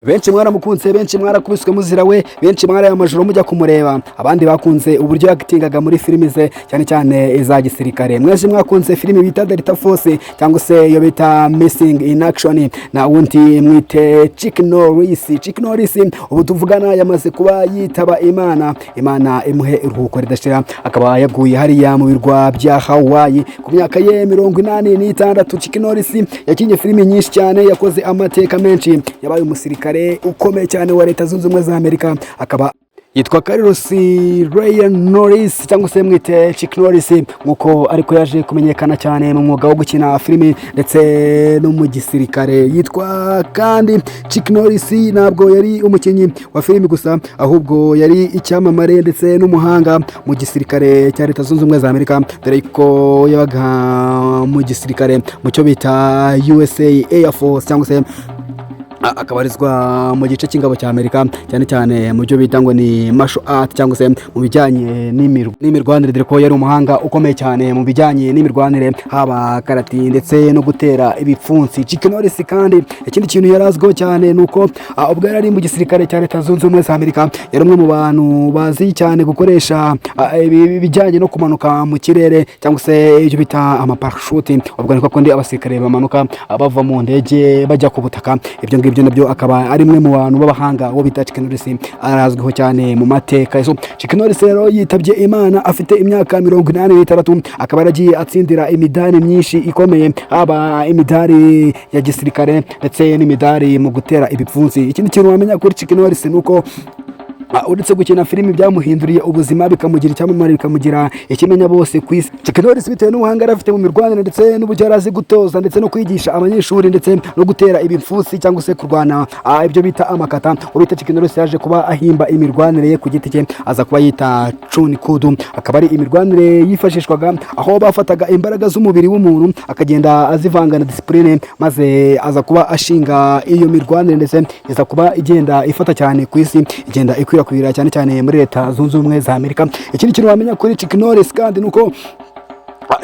Benshi mwaramukunze, benshi mwarakubiswe muzira we, benshi mwaraye amajoro mujya kumureba, abandi bakunze uburyo yakitingaga muri filimi ze, cyane cyane iza gisirikare. Mwese mwakunze filimi bita Delta Force cyangwa se iyo bita Missing in Action, na wundi mwite Chuck Norris. Chuck Norris ubu tuvugana yamaze kuba yitaba Imana, Imana imuhe iruhuko ridashira, akaba yaguye hariya mu birwa bya Hawaii ku myaka ye 86. Chuck Norris yakinnye filimi nyinshi cyane, yakoze amateka menshi, yabaye umusirikare ukomeye cyane wa Leta Zunze Ubumwe za Amerika, akaba yitwa Carlos Ray Norris cyangwa se mwite Chuck Norris, nkuko ariko yaje kumenyekana cyane mu mwuga wo gukina filimi ndetse no mu gisirikare. Yitwa kandi Chuck Norris, ntabwo yari umukinnyi wa filimi gusa, ahubwo yari icyamamare ndetse n'umuhanga mu gisirikare cya Leta Zunze Ubumwe za Amerika, dore ko yabaga mu gisirikare mu cyo bita USA Air Force, cyangwa se akabarizwa mu gice cy'ingabo cya Amerika, cyane cyane mu byo bita ngo ni martial art cyangwa se mu bijyanye n'imirwanire, dore ko yari umuhanga ukomeye cyane mu bijyanye n'imirwanire, haba karate ndetse no gutera ibipfunsi. Chuck Norris kandi ikindi kintu yari azwiho cyane ni uko ubwo yari ari mu gisirikare cya Leta Zunze Ubumwe za Amerika, yari umwe mu bantu bazi cyane gukoresha ibijyanye no kumanuka mu kirere cyangwa se ibyo bita amaparashuti. Ubwo niko kundi abasirikare bamanuka bava mu ndege bajya ku butaka. Ibyo ngibyo nabyo akaba ari umwe mu bantu b'abahanga uwo bita Chuck Norris arazwiho cyane mu mateka. So Chuck Norris rero yitabye Imana afite imyaka 86, akaba yaragiye atsindira imidari myinshi ikomeye, haba imidari ya gisirikare ndetse n'imidari mu gutera ibipfunsi. Ikindi kintu wamenya kuri Chuck Norris ni uko uretse gukina filimi byamuhinduriye ubuzima, bikamugira icyamamare, bikamugira ikimenya bose ku isi, Chuck Norris bitewe n'ubuhanga yari afite mu mirwanire ndetse n'uburyo yari azi gutoza ndetse no kwigisha abanyeshuri ndetse no gutera ibipfunsi cyangwa se kurwana ibyo bita amakata, uwo bita Chuck Norris yaje kuba ahimba imirwanire ye ku giti cye, aza kuba yita Chun Kudo. Akaba ari imirwanire yifashishwaga aho bafataga imbaraga z'umubiri w'umuntu akagenda azivanga na discipline, maze aza kuba ashinga iyo mirwanire, ndetse iza kuba igenda ifata cyane ku isi, igenda ikwirakwira cyane cyane muri Leta Zunze Ubumwe za Amerika. Ikindi kintu wamenya kuri Chuck Norris kandi ni uko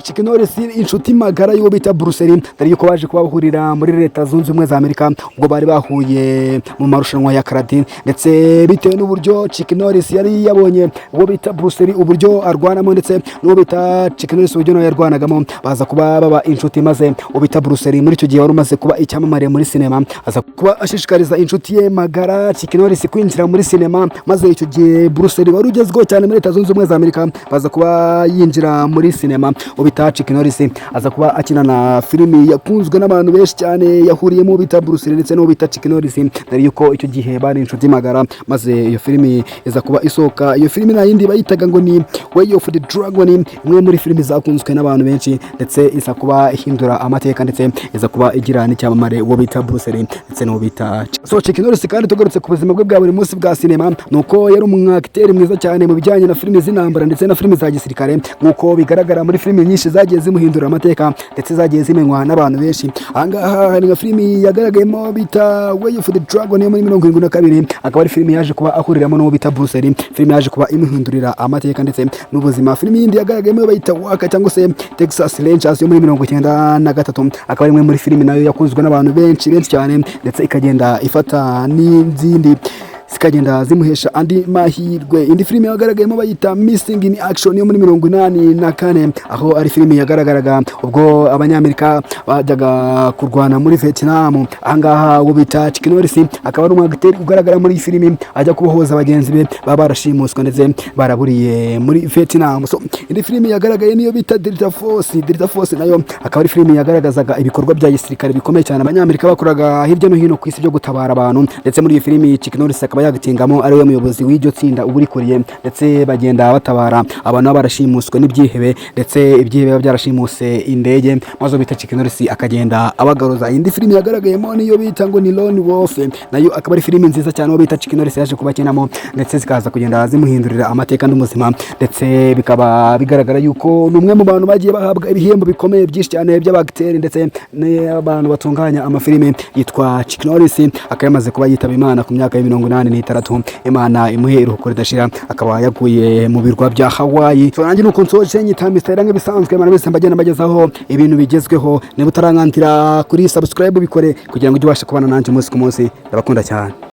Chuck Norris inshuti magara y'uwo bita Bruce Lee, dore yuko baje kuba bahurira muri Leta Zunze Ubumwe za Amerika ubwo bari bahuye mu marushanwa ya karate, ndetse bitewe n'uburyo Chuck Norris yari yabonye uwo bita Bruce Lee uburyo arwanamo ndetse n'uwo bita Chuck Norris uburyo nawe yarwanagamo, baza kuba baba inshuti, maze uwo bita Bruce Lee muri icyo gihe wari umaze kuba icyamamare muri sinema aza kuba ashishikariza inshuti ye magara Chuck Norris kwinjira muri sinema. Maze icyo gihe Bruce Lee wari ugezweho cyane muri Leta Zunze Ubumwe za Amerika baza kuba yinjira muri sinema, uwo bita Chuck Norris aza kuba akina na filimi yakunzwe n'abantu benshi cyane, yahuriyemo bita Bruce Lee ndetse n'uwo bita Chuck Norris, dore yuko icyo gihe bari inshuti magara, maze iyo filimi iza kuba isohoka. Iyo filimi nta yindi, bayitaga ngo ni Way of the Dragon, imwe muri filimi zakunzwe n'abantu benshi, ndetse iza kuba ihindura amateka, ndetse iza kuba igira n'icyamamare uwo bita Bruce Lee ndetse n'uwo bita. So Chuck Norris kandi, tugarutse ku buzima bwe bwa buri munsi bwa sinema, ni uko yari umwakiteri mwiza cyane mu bijyanye na filimi z'intambara ndetse na filimi za gisirikare, nk'uko bigaragara muri filimi nyinshi zagiye zimuhindura amateka ndetse zagiye zimenywa n'abantu benshi. Ahangaha hari nka filimi yagaragayemo bita Way of the Dragon yo muri 72, akaba ari filimi yaje kuba ahuriramo n'uwo bita Bruce Lee, filimi yaje kuba imuhindurira amateka ndetse n'ubuzima. Filimi yindi yagaragayemo bayita Walker cyangwa se Texas Rangers yo muri 93, akaba ari imwe muri filimi nayo yakunzwe n'abantu benshi benshi cyane, ndetse ikagenda ifata n'izindi zikagenda zimuhesha andi mahirwe. Indi filime yagaragayemo bayita Missing in Action yo muri 84, aho ari filime yagaragaraga ubwo Abanyamerika bajyaga kurwana muri Vietnam. Ahangaha uwo bita Chuck Norris akaba ari umwagiteri ugaragara muri iyi filimi ajya kubohoza bagenzi be baba barashimuswe ndetse baraburiye muri Vietnam. So indi filime yagaragaye niyo bita Delta Force. Delta Force nayo akaba ari filime yagaragazaga ibikorwa bya gisirikare bikomeye cyane Abanyamerika bakoraga hirya no hino ku isi byo gutabara abantu, ndetse muri iyi filimi Chuck Norris akaba yagitingamo ari we muyobozi w'iryo tsinda uba urikuriye, ndetse bagenda batabara abantu baba barashimuswe n'ibyihebe, ndetse ibyihebe biba byarashimuse indege, maze bita Chuck Norris akagenda abagaruza. Indi filimi yagaragayemo niyo bita ngo ni Lone Wolf, nayo akaba ari filimi nziza cyane uwo bita Chuck Norris yaje kuba akinamo, ndetse zikaza kugenda zimuhindurira amateka n'ubuzima, ndetse bikaba bigaragara yuko ni umwe mu bantu bagiye bahabwa ibihembo bikomeye byinshi cyane by'abagiteri ndetse n'abantu batunganya amafilime. Yitwa Chuck Norris, akaba yamaze kuba yitaba Imana ku myaka ya 86, Imana imuhe iruhuko ridashira, akaba yaguye mu birwa bya Hawaii. So nanjye nuko nsoje, nyita Mr. Iranga bisanzwe, mwana wese mbagenda mbagezaho ibintu bigezweho. Niba utarankandira kuri subscribe, bikore kugira ngo ujye ubasha kubana nanjye umunsi ku munsi. Ndabakunda cyane.